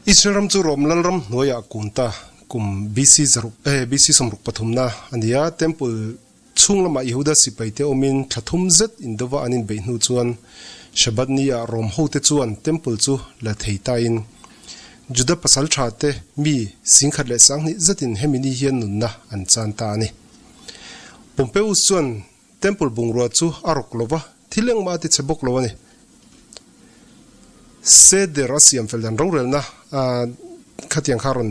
Israel ram chu Rom lalram hnuaiah kun ta kum BC zaruk eh BC sawmruk pathumna a ni a, Temple chhung lamah Yehuda sipaite awmin thla thum zet indova an inbeih hnu chuan Shabbat ni ah Rom hote chuan Temple chu la thei tain Juda pasal tha te mi singkhat leh sanghnih zetin hemi ni hian nunna an chan ta a ni. Pompeus chuan Temple bungrua chu a rawk lo va, thil engmah a ti chhe bawk lo a ni. Seder a siam fel dan rorelna khatiang kha rawn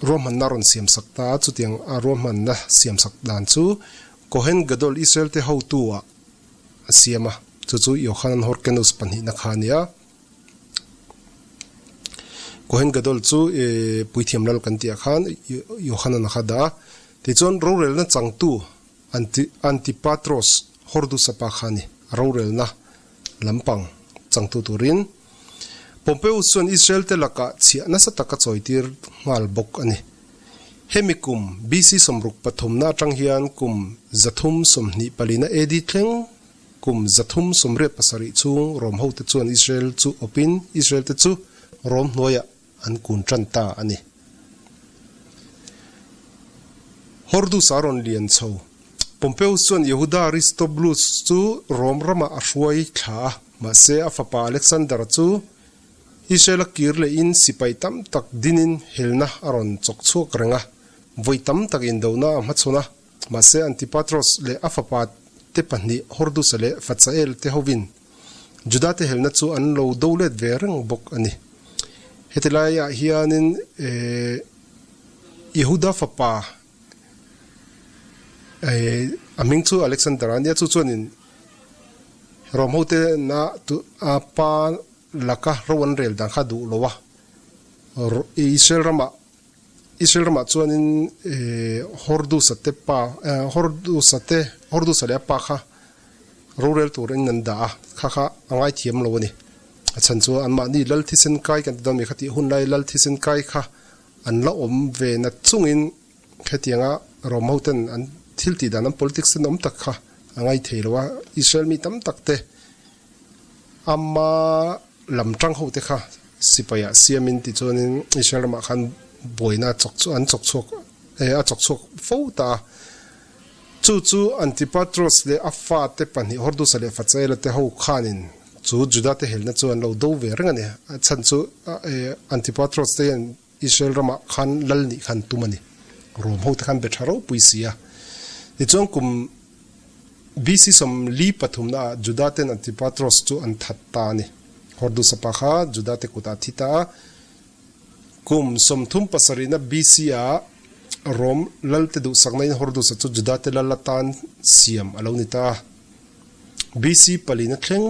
ruahmanna a rawn siam sak ta a, chutiang a ruahmanna siam sak dan chu Kohen Gadol Israel te hotu ah a siam a, chu chu Yohanan Horkenus pahnihna kha a ni a. Kohen Gadol chu puithiam lal kan tih ah khan Yohanan a kha dah a, Tichuan rorelna changtu Anti Antipatros Hordusapa kha a ni, rorelna lampang changtu turin. Pompeus chuan Israel-te lakah chhiah nasa tak a chawitir nghal bawk a ni. Hemi kum BC 63na atang hian kum 324na AD thleng kum 387 chhung Rom hote chuan Israel chu awpin Israel-te chu Rom hnuaiah an kun tan ta a ni. Hordus a rawn lian chho. Pompeus chuan Yehuda Aristobulus chu Rom ramah a hruai thla a, mahse a fapa Alexander chu Israel-a kir lehin sipai tam tak dinin helna a rawn chawk chhuak reng a, vawi tam tak indona a hmachhawn a, mahse Antipatros leh a fapa te pahnih Hordus-a leh Fatsael te hovin Juda te helna chu an lo do let ve reng bawk a ni. Heti laiah hianin Yehuda fapa a hming chu Alexander a nia, chu chuanin Rom hote na a pa laka ro an rel dan kha duh lo a, Israel ramah Israel ramah chuanin Hordusa te pa Hordusa te Hordusa leh a pa kha rorel turin an dah a, kha kha a ngaithiam lo a ni. A chhan chu anmahni lal thisen kai kan ti dawn mi kha tih hun lai lal thisen kai kha an la awm ve na chungin hetianga Rom ho ten an thil tih dan an politics ten awm tak kha a ngaithei lo a, Israel mi tam tak te Ama lam tang ho te kha sipai ah siamin tichuanin Israel ramah khan buaina a chawk an chawk chhuak eh a chawk chhuak fo ta a. Chu chu Antipatros leh a fate pahnih Hordusa leh Facaela te ho khanin chu Juda te helna chu an lo do ve reng a ni. A chhan chu eh Antipatros te hian Israel ramah khan lal nih khan tum a ni. Rom ho te khan be tha ropui si a. Tichuan kum BC 43 ah Juda ten Antipatros chu an that ta a ni. Hordus pa kha Juda te kutah a thi ta a. Kum 37 na BC ah Rom lal te duhsakna in Hordus chu Juda te lal atan siam a lo ni ta a. BC palina thleng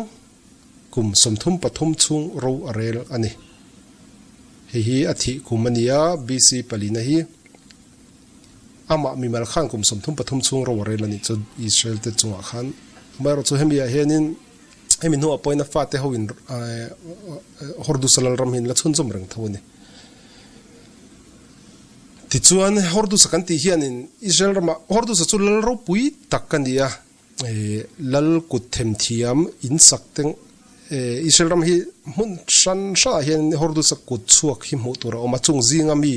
Kum 33 chhung ro a rel a ni. Hei hi a thih kum a ni a, BC palina hi amah mimal khan kum 33 chhung ro a rel a nih chu Israel te chungah khan. Amaherawhchu hemi ah hianin hemi hnuah pawhin a fate ho in Hordusa lalram hi an la chhunzawm reng tho a ni. Tichuan Hordusa kan tih hianin Israel ramah Hordusa chu lal ropui tak a ni a, Lal kut themthiam in sak te Israel ram hi hmun hran hranah hian Hordusa kut chhuak hi hmuh tur a awm a, chung zinga mi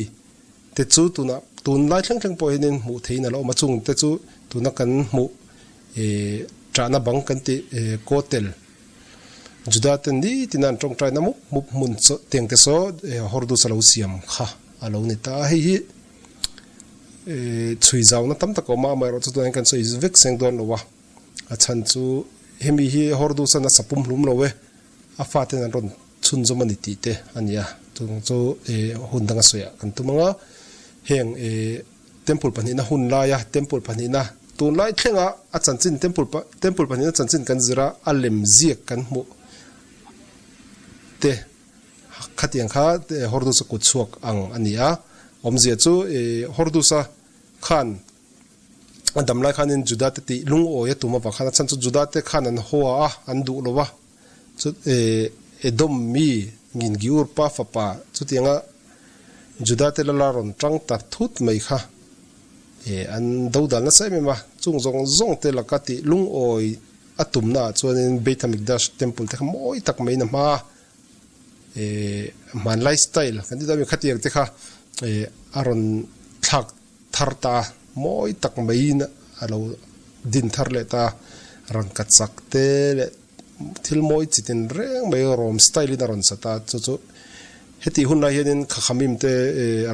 te chu tunah tunlai thleng thleng pawh hianin hmuh theihin a la awm a, chung te chu tuna kan hmuh ṭahna bang kan tih Kotel Juda ten nitin an ṭawngṭaina mup mup hmun teng te saw Hordusa lo siam kha a lo ni ta a, hei hi. Chhui zauna tam tak a awm a, amaherawhchu tunah hian kan sawi vek seng dawn lo a, a chhan chu hemi hi Hordusan a sapum hlum lo e, a faten an rawn chhunzawm a ni tih te a ni a, chung chu hun danga sawiah kan tum ang a, heng temple pahnihna hun laia temple pahnihna tunlai thlenga a chanchin temple temple pahnihna chanchin kan zir a, a lem ziak kan hmuh te. Khatiang kha Hordusa kut chhuak ang a ni a, awmzia chu Hordusa khan a dam lai khanin Juda te tih lungawi a tum avang khan a chhan chu Juda te khan an haw a, an duh lo a, chu Edom mi Ngingiur pa fapa chutianga Juda te lala rawn tang ta thut mai kha an dodal nasa em em a, chung zawng zawng te laka tih lungawi a tumnaah chuanin Beit Hamikdash temple te kha mawi tak maiin a hma a. Hmanlai style kan ti ta mi khatiang te kha a rawn thlak thar ta a, mawi tak maiin a lo din thar leh ta a, rangka chak te leh thil mawi chi tin reng mai Rome style in a rawn sa ta a, chu chu heti hun lai hianin Khakhamim te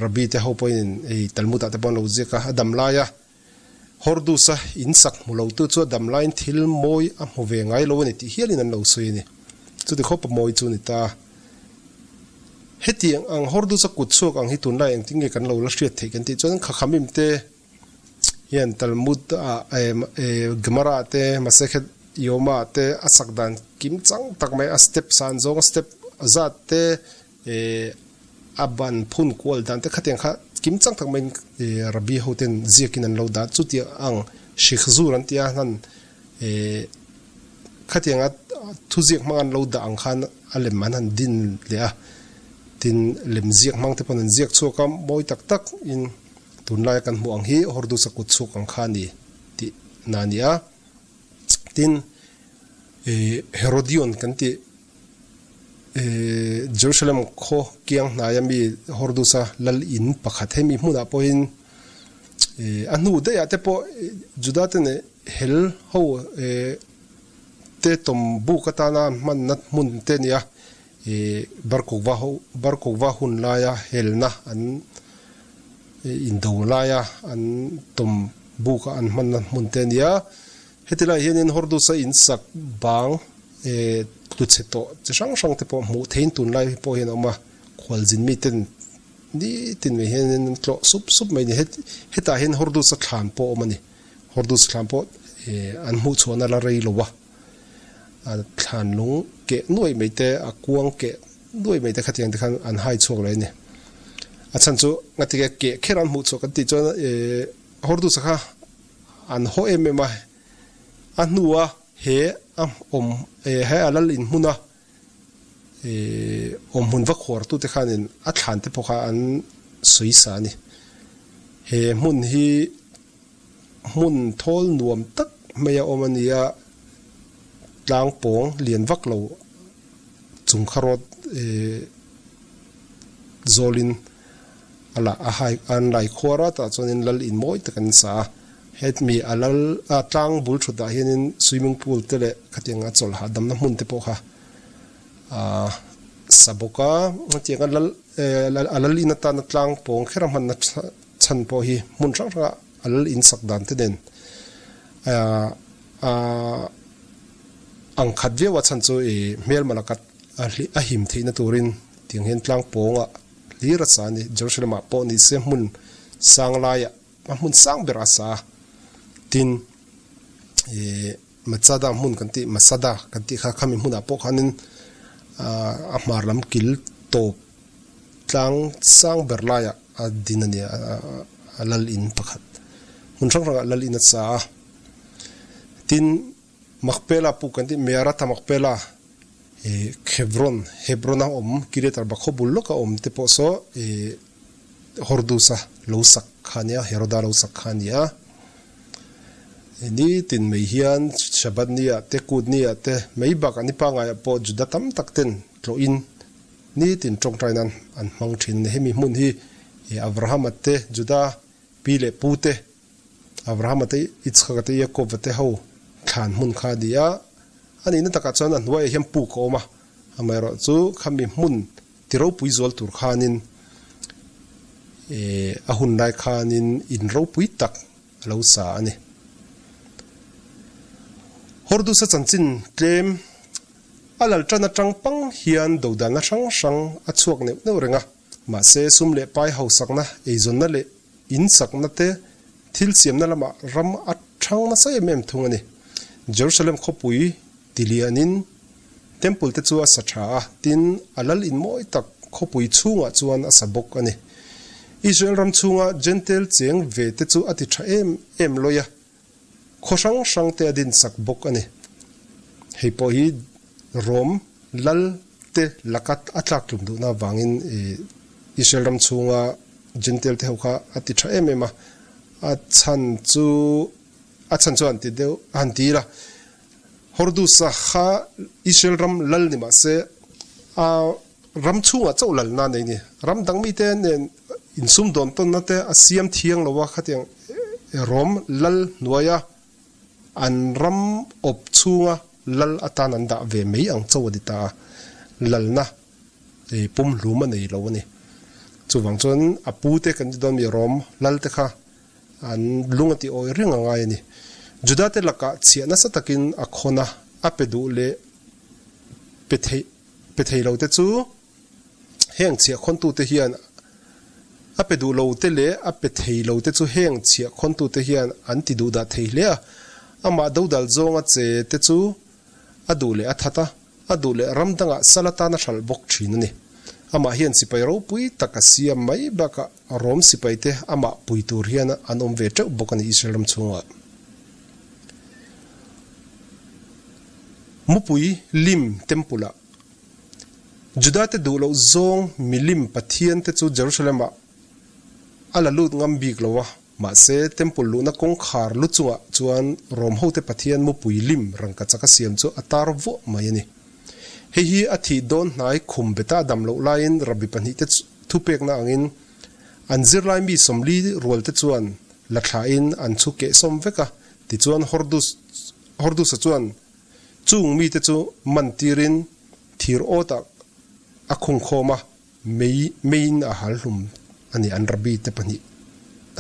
Rabbi te ho pawhin Talmud ah te pawh an lo ziak a, a dam lai a. Hordusa in sak hmu lo tu chu a dam laiin thil mawi a hmu ve ngai lo a ni tih hialin an lo sawi a ni. Chuti khawpa mawi chu a ni ta. Hetiang ang Hordusa kut chhuak ang hi tunlai engtin nge kan lo la hriat theih kan tih chuan Khakhamim te hian Talmud ah Gemara ah te Masechet Yoma ah te a sak dan kim chang tak mai a step san zawng a step zat te A ban phun kual dan te khatiang kha kim chang tak maiin Rabbi ho ten ziakin an lo dah. Chutiang ang Shikhzur an tia hnan khatianga thuziak hmang an lo dah ang khan a lem an han din leh a. Tin, lem ziak hmang te pawn an ziak chhuak a, mawi tak tak in tunlaia kan hmuh ang hi Hordusa kut chhuak ang kha a ni tih na a ni a. Tin, Herodion kan tih Jerusalem khaw kiang hnaia mi Hordusa lal in pakhat hemi hmunah pawhin a hnu daihah te pawh Juda te nen hel ho te tawm buk atana hmanna hmun te a ni a, Barkokva ho Barkokva hun laia helna an indo laia an tawm buka an hmanna hmun te a ni a. Heti lai hianin Hordusa in sak bang tluchhe tawh chi hrang hrang te pawh hmuh theiin tunlai pawh hian a awm a, khualzin miten nitin mai hianin an tlawh sup sup mai a ni. Hetah hian Hordusa thlan pawh a awm a ni. Hordusa thlan pawh an hmuh chhuahna la rei lo a, a thlan lung keh nuaih mai te, a kuang keh nuaih mai te khatiang te khan an hai chhuak leh a ni. A chhan chu ngatinge keh kher an hmuh chhuah kan tih chuan Hordusa kha An haw em em a, a hnua he a awm he a lal in hmuna awm hmun va khuar tute khanin a thlan te pawh kha an sawi sa a ni. He hmun hi hmun thawl nuam tak mai a awm a ni a, tlang pawng lian vak lo chung kha rawt zawlin A lah a hai an lai khuar a tah chuanin lal in mawi tak an sa a, hetmi a lal a tlang bul thut ah hianin swimming pool te leh khatiang a chawlh hahdamna hmun te pawh kha a sa bawk a, hetiang a lal a lal in atana tlang pawng kher a hmanna chhan pawh hi hmun hrang hrang ah a lal in sak dan te nen a ang khat viau a chhan chu ih hmelma laka a him theihna turin tiang hian tlang pawng ah. Hlir a sa a ni. Jerusalem ah pawh ni se hmun sang laiah a hmun sang ber a sa a. Tin, ih Matsada hmun kan tih Masada kan tih kha khami hmunah pawh khanin a hmar lam kil tawp tlang sang ber laiah a din a ni a lal in pakhat. Hmun hrang hrangah lal in a sa a. Tin, Makpela puk kan tih Mearatha Makpela Ih Hebron, Hebron a awm, Kiriat Arba khaw bul lawka awm te pawh saw ih Hordusa lo sak kha a nia, Heroda lo sak kha a ni a. Nitin mai hian Shabbat ni ah te, Kut ni ah te, mai bakah ni pangaiah pawh Juda tam tak ten tlawhin nitin tawngtai nan an hmang thin a ni. Hemi hmun hi Abrahama te, Juda pi leh pu te, Abrahama te, Itzhaka te, Jakoba te ho thlan hmun kha a ni a. A nihna takah chuan a hnuaiah hian puk a awm a, amaherawh chu khami hmun ti ropui zual tur khanin eh a hun lai khanin in ropui tak a lo sa a ni. Hordusa chanchin tlem a lal tan atang pang hian dodalna hrang hrang a chhuak neuh neuh reng a, mahse sum leh pai hausakna, eizawnna leh In sakna te, thil siamna lamah ram a thang nasa em em thung a ni. Jerusalem khawpui ti lianin Temple te chu a sa tha a, tin a lal in mawi tak khawpui chhungah chuan a sa bawk a ni. Israel ram chhunga Jentail cheng ve te chu a ti tha em em lawi a, Khaw hrang hrang te a din sak bawk a ni. Hei pawh hi Rom lal te laka a tlak tlum duhna avangin Israel ram chhunga Jentail te ho kha a ti tha em em a, a chhan chu a chhan chu a han ti deuh a han ti ila. Hordusa kha Israel ram lal ni mahse a. Ram chhungah chauh lalna nei ni. Ram dang mite nen insumdawn tawnna te a siam thiang lo a, khatiang Rom lal hnuaia an ram awp chhunga lal atan an dah ve mai ang chauh a ni ta a, lalna pumhlum a nei lo a ni. Chuvang chuan a pute kan ti dawn mi Rom lal te kha an lung a ti awi reng a ngai a ni. Juda te lakah chhiah nasa takin a khawn a, a pe duh leh pe theih Pe thei lo te chu heng chhiahkhawntute hian a pe duh lo te leh a pe thei lo te chu heng chhiahkhawntute hian an ti duh dah thei hle a. Amah dodal zawnga che te chu a duh leh a that a, a duh leh ram dangah sal atan a hralh bawk thin a ni. Amah hian sipai ropui tak a siam mai bakah Rom sipai te amah pui tur hian an awm ve teuh bawk a ni Israel ram chhungah. Mupui lim temple ah Juda te duh loh zawng milim pathian te chu Jerusalem ah a la lut ngam bik lo a, mahse temple luhna kawngkhar lu chungah chuan Rom hote pathian mupui lim rangkachak a siam chu a tar vuah mai a ni. Hei hi a thih dawn hnai khum beta a dam loh laiin rabbi pahnihte thupekna angin an zirlai mi 40 rualte chuan la thlahin an chhu kehsawm vek a, tichuan Hordus Hordusa chuan chung mite chu man tirin thir awtah a khungkhawm a, mei meiin a hal hlum a ni an rabbi te pahnih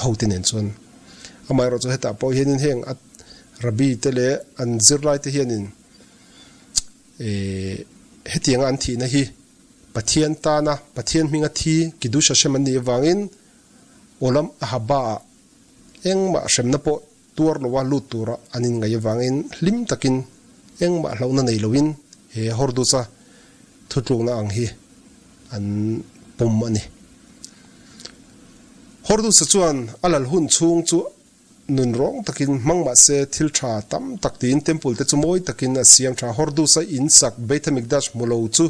hote nen chuan. Amaherawhchu hetah pawh hianin heng a rabbi te leh an zirlai te hianin hetianga an thihna hi Pathian tana Pathian hminga thi Kiddush Hashem an nih avangin Olam Haba-ah engmah hremna pawh tuar loa lut tura an inngaih avangin hlim takin engmah hlauhna nei loin he Hordusa thutlukna ang hi an pawm a ni. Hordusa chuan a lal hun chhung chu nun rawng takin hmang mah se thil tha tam tak tiin temple te chu mawi takin a siam tha. Hordusa in sak Beit HaMikdash hmu lo chu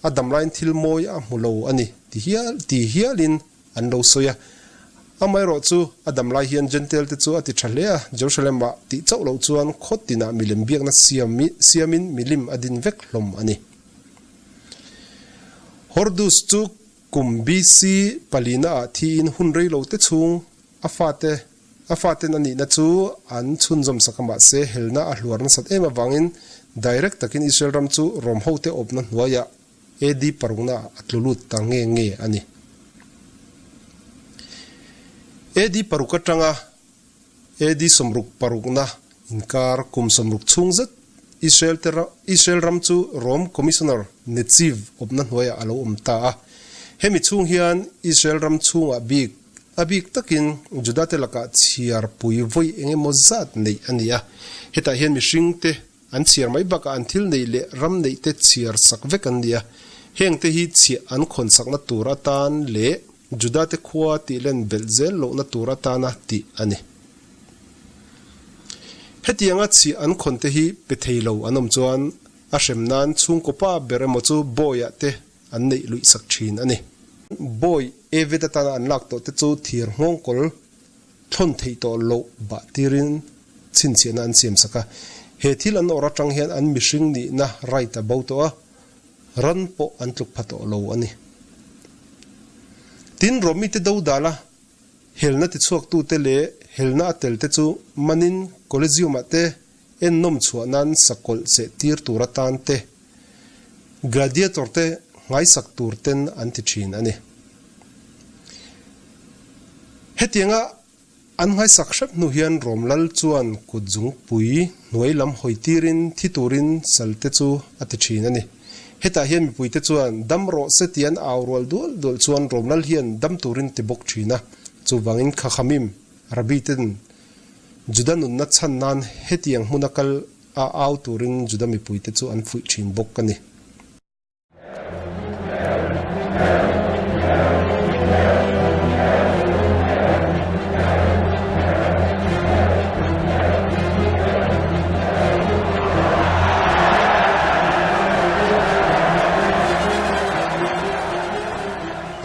a dam laiin thil mawi a hmu lo a ni ti hial ti hialin an lo sawi a. Amaherawh chu a dam lai hian Jentail te chu a ti tha hle a, Jerusalem ah tih chauh loh chuan khaw tinah milem biakna siam siamin milim a din vek hlawm a ni. Hordus chu kum BC palina ah thiin hun rei lo te chhung a fate a faten a nihna chu an chhunzawm sak a mahse helna a hluar nasat em avangin direct takin Israel ram chu Rom hote awpna hnuaiah AD parukna ah a tlu lut ta nge nge a ni. AD paruk atanga AD 66na inkar kum 60 chhung zet Israel te Israel ram chu Rom Commissioner Netziv awpna hnuaiah a lo awm ta a. Hemi chhung hian Israel ram chhungah bik a bik takin Juda te lakah chhiar pui vawi eng emaw zat neih a ni a. Hetah hian mihring te an chhiar mai bakah an thil neih leh ram neih te chhiar sak vek an ni a. Heng te hi chhiah an khawn sakna tur atan leh Juda te khua tih len belh zel lohna tur atana tih a ni. Hetianga chhiah an khawn te hi pe thei lo an awm chuan a hrem nan chhungkaw pa ber emaw chu bawiah te an neih luih sak thin a ni. Bawi Eved atana an lak tawh te chu thir nghawngkawl thlawn theih tawh loh bah tirin chhinchhiahna an siam sak a. He thil an awrh atang hian an mihring nihna right a bo tawh a, ran pawh an tluk pha tawh lo a ni. Tin, Romite dodala helna tichhuaktute leh helna a telte chu manin Coliseum-ah te ennawm chhuah nan sakawlh cheh tir tur atan te, gladiator te nghaisak tur ten an ti thin a ni. Hetianga an nghaisak hrep hnu hian Rom lal chuan kut zungpui hnuai lam hawi tirin thi turin salte chu a ti thin a ni. Hetah hian mipuite chuan dam rawh se tih an au rual dual dual chuan Rom lal hian dam turin ti bawk thin a. Chuvangin Khakhamim, Rabbi ten Juda nunna chhan nan hetiang hmuna kal a au turin Juda mipuite chu an fuih thin bawk a ni.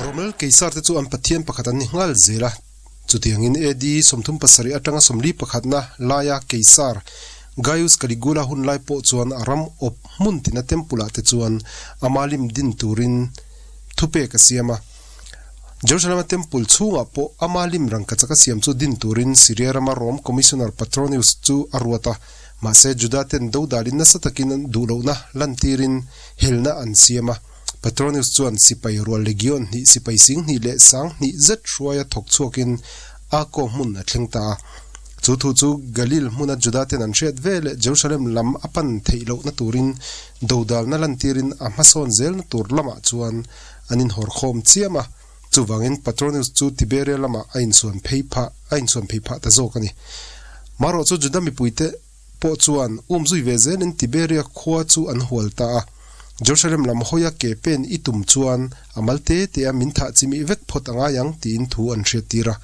Romel Keisar te chu an pathian pakhat an ni nghal zel a. Chutiangin AD 37 atanga 41 na laia Keisar Gaius Caligula hun lai pawh chuan a ram awp hmun tina temple ah te chuan ama lim din turin. thupek a siam a. Jerusalem-a Temple chhungah pawh ama lim rangkachak a siam chu din turin Syria rama Rom Commissioner Patronius chu a ruat a. Mahse, Juda ten dodalin nasa takin an duh lohna lantirin helna an siam a. Patronius chuan sipai rual legion hnih, sipai 2000 leh 2000 zet hruaia thawk chhuakin Akko hmun a thleng ta a. Chu thu chu Galil hmuna Juda ten an hriat ve leh Jerusalem lam a pan theih lohna turin dodalna lantirin a hmasawn zelna tur lamah chuan an inhawrkhawm chiam a. Chuvangin Patronius chu Tiberia lamah a insuan phei phah a insuan phei phah ta zawk a ni. Marawh chu Juda mipuite pawh chuan um zui ve zelin Tiberia khua chu an hual ta a. Jerusalem lam hawia ke pen i tum chuan a mal te te a min thah chimih vek phawt a ngai ang tiin thu an hriattir a.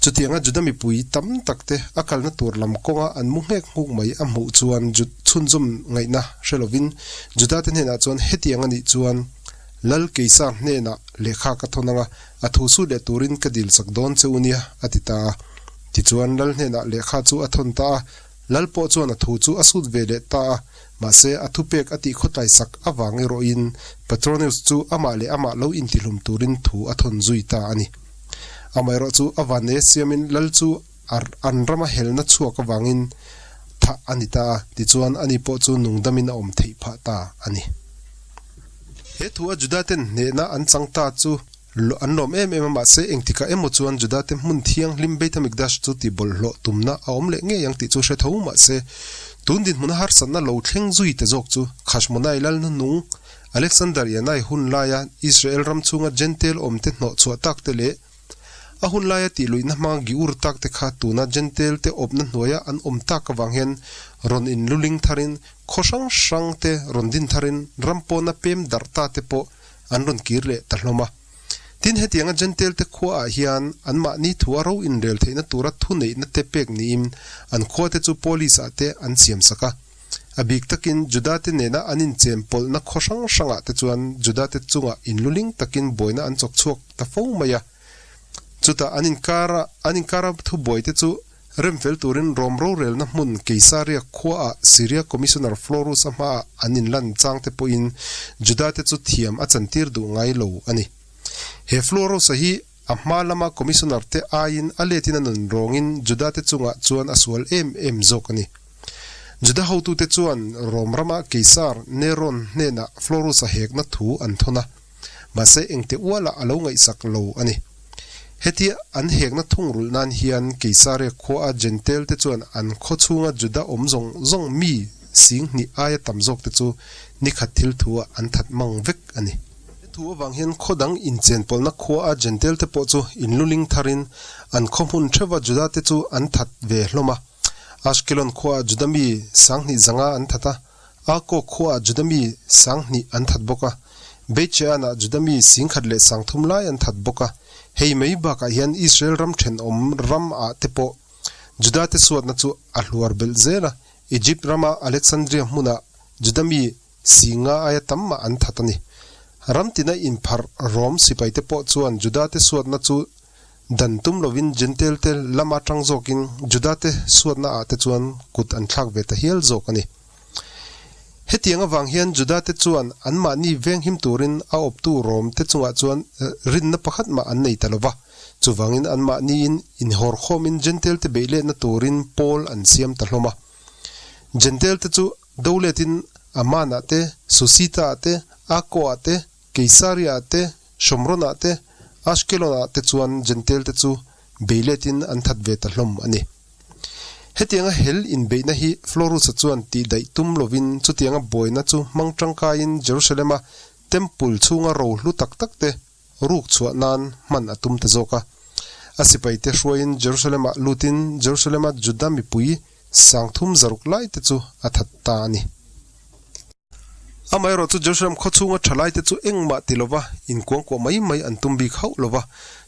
Chutianga Juda mipui tam tak te a kalna tur lam kawnga an mu nghek nghuk mai a hmuh chuan chhunzawm ngaihna hre lovin Juda te hnenah chuan hetiang a nih chuan Lal Keisar hnenah lehkha ka thawn anga a thu sut leh turin ka dil chak dawn che u nia, a ti ta a. Tichuan Lal hnenah lehkha chu a thawn ta a, Lal pawh chuan a thu chu a sut ve leh ta a, mahse a thupek a tih khawtlai sak avang erawhin Petronius chu amah leh amah lo intihlum turin thu a thawn zui ta a ni. Amaherawh chu a vanneia siamin Lal chu an rama helna chhuak avangin thah a ni ta a, tichuan ani pawh chu nungdamin a awm theih phah ta a ni. He thu a Juda ten hnehna an chang ta chu an lawm em em a, mahse engtikah emaw chuan Juda te hmun thianghlim Beit HaMikdash chu ti bawlhhlawh tumna a awm leh ngei ang tih chu hre tho mahse tun dinhmuna harsatna lo thleng zui te zawk chu Khashmonai lal hnuhnung Alexander Yanai hun laia Israel ram chhunga Jentail awmte hnawhchhuah tak te leh A hun laia tih luihna hma giur tak te kha tuna Jentail te awpna hnuaia an awm tak avang hian rawn in luling tharin khaw hrang hrang te rawn din tharin ram pawna pem darh ta te pawh an rawn kir leh ta hlawm a. Tin, hetianga Jentail te khua ah hian anmahni thu a ro inrel theihna tura thuneihna te pek niin an khua te chu Police ah te an siam sak a. A bik takin Juda te nena an inchen pawlhna khaw hrang hrangah te chuan Juda te chungah inluling takin buaina an chawk chhuak ta fo mai a. Chutah an inkara an inkara thubuai te chu remfel turin Rom rorelna hmun Keisaria khuaah Syria Commissioner Florus a hmaah an inlan chang te pawhin Juda te chu thiam a chantir duh ngai lo a ni. He Florus-a hi A hma lama Commissioner te aiin a letin a nun rawngin Juda te chungah chuan a sual em em zawk a ni. Juda hotute chuan Rom rama Keisar Neron hnenah Florus a hekna thu an thawn a, mahse engte ualah a lo ngaihsak lo a ni. Hetia an hekna thungrulh nan hian Keisaria khuaa Jentail te chuan an khaw chhunga Juda awm zawng zawng mi 2000 aia tam zawk te chu nikhat thil thu-ah an that mang vek a ni. He thu avang hian khaw dang inchenpawlhna khua a Jentail te pawh chu inluling tharin an khaw hmun theuha Juda te chu an that ve hlawm a. Ashkelon khuaah Juda mi 2000 zanga an that a, Akko khuaah Juda mi 2000 an that bawk a, Beit Shean-ah Juda mi 10,000 leh 3000 lai an that bawk a. Hei mai bakah hian Israel ram thenawm ram ah te pawh Juda te suatna chu a hluar belh zel a, Egypt rama Alexandria hmunah Juda mi 50 aia tam mah an that a ni. Ram tina inpharh Rom sipaite pawh chuan Judate suatna chu dan tum lovin Jentail-te lama tang zawkin Judate suatna ah te chuan kut an thlak ve ta hial zawk a ni. Hetiang avang hian Judate chuan anmahni venghim turin a awptu Rom te chungah chuan rinna pakhat mah an nei ta lo va, chuvangin anmahniin inhawrkhawmin Jentail-te beihletna turin pawl an siam ta hlawm a. Jentail-te chu Doletin Amman-ah te, Susita-ah te, Akko-ah te, Keisaria-ah te, Shomron-ah te, Ashkelon-ah te chuan Jentail-te chu beiletin an that ve ta hlawm a ni. Hetianga hel inbeihna hi Florus-a chuan tihdaih tum lovin chutianga buaina chu hmang tangkaiin Jerusalem-a Temple chhunga ro hlu tak tak te ruk chhuah nan hman a tum ta zawk a. A sipaite hruaiin Jerusalem-ah lutin Jerusalem-a Juda mipui 360 lai te chu a that ta a ni. Amaherawhchu Jerusalem khaw chhunga thalaite chu engmah ti lova inkuangkuah mai mai an tum bik hauh lova,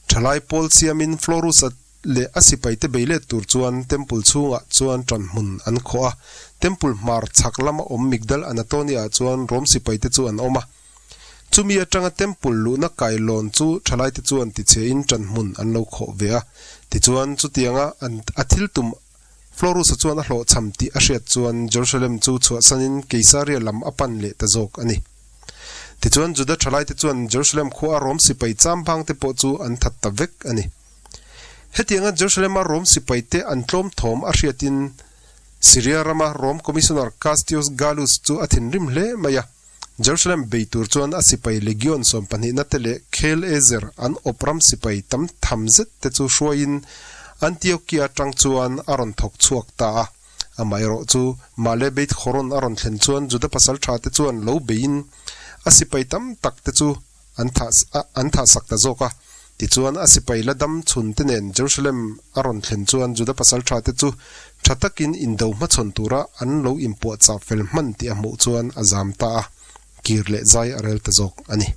thalai pawl siamin Florus-a leh a sipaite bei let tur chuan Temple chhungah chuan ṭanhmun an khawh a. Temple hmar chhak lama awm Migdal Anatonia-ah chuan Rom sipaite chu an awm a. Chumi atanga Temple luhna kailawn chu thalaite chuan tichhein ṭanhmun an lo khawh ve a. Tichuan, chutianga an a thil tum Florus-a chuan a hlawhchham tih a hriat chuan Jerusalem chu chhuahsanin Keisaria lam a pan leh ta zawk a ni. Tichuan, Juda thalaite chuan Jerusalem khua a Rom sipai chambangte pawh chu an that ta vek a ni. Hetianga Jerusalem-a Rom sipaite an tlawm thawm a hriatin Syria rama Rom Commissioner Castius Gallus chu a thinrim hle mai a. Jerusalem bei tur chuan a sipai legion sawmpahnihna te leh Khel Ezer an awp ram sipai tam tham zet te chu hruaiin Antiokia atang chuan a rawn thawk chhuak ta a. Amaherawh chu Male Beit Horon a rawn thlen chuan Juda pasal tha te chuan lo beiin a sipai tam tak te chu an thah an thah sak ta zawk a. Tichuan, a sipai la dam chhun te nen Jerusalem a rawn thlen chuan Juda pasal tha te chu tha takin indo hmachhawn tura an lo inpuahchah fel hman tih a hmuh chuan a zam ta a, kir leh zai a rel ta zawk a ni.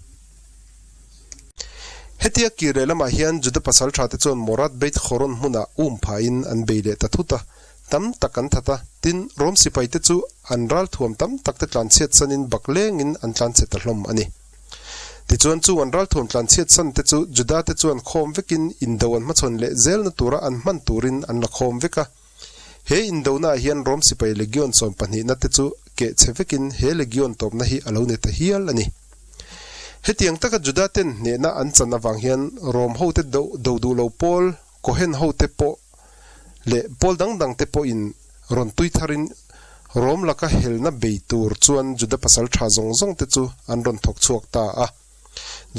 Hetia kir leh lamah hian Juda pasal tha te chuan Morad Beit Horon hmunah um phahin an bei leh ta thut a, tam tak an that a, tin, Rom sipai te chu an ralthuam tam tak te tlanchhiat sanin bak lengin an tlanchhe ta hlawm a ni. Tichuan chu an ralthuam tlanchhiat san te chu Juda te chuan khawm vekin indo an hmachhawn leh zelna tura an hman turin an la khawm vek a. He indona ah hian Rom sipai legion sawmpahnihna te chu keh chhe vekin he legion tawpna hi a lo ni ta hial a ni. Hetiang taka Juda ten hnehna an chan avang hian Rom hote do do duh lo pawl Cohen hote pawh leh pawl dang dang te pawhin rawn tui tharin Rom laka helna bei tur chuan Juda pasal tha zawng zawng te chu an rawn thawk chhuak ta a.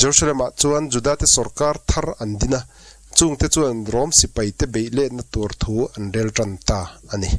Jerusalem ah chuan Juda te sawrkar thar an din a, chung te chuan Rom sipai te beih letna tur thu an rel tan ta a ni.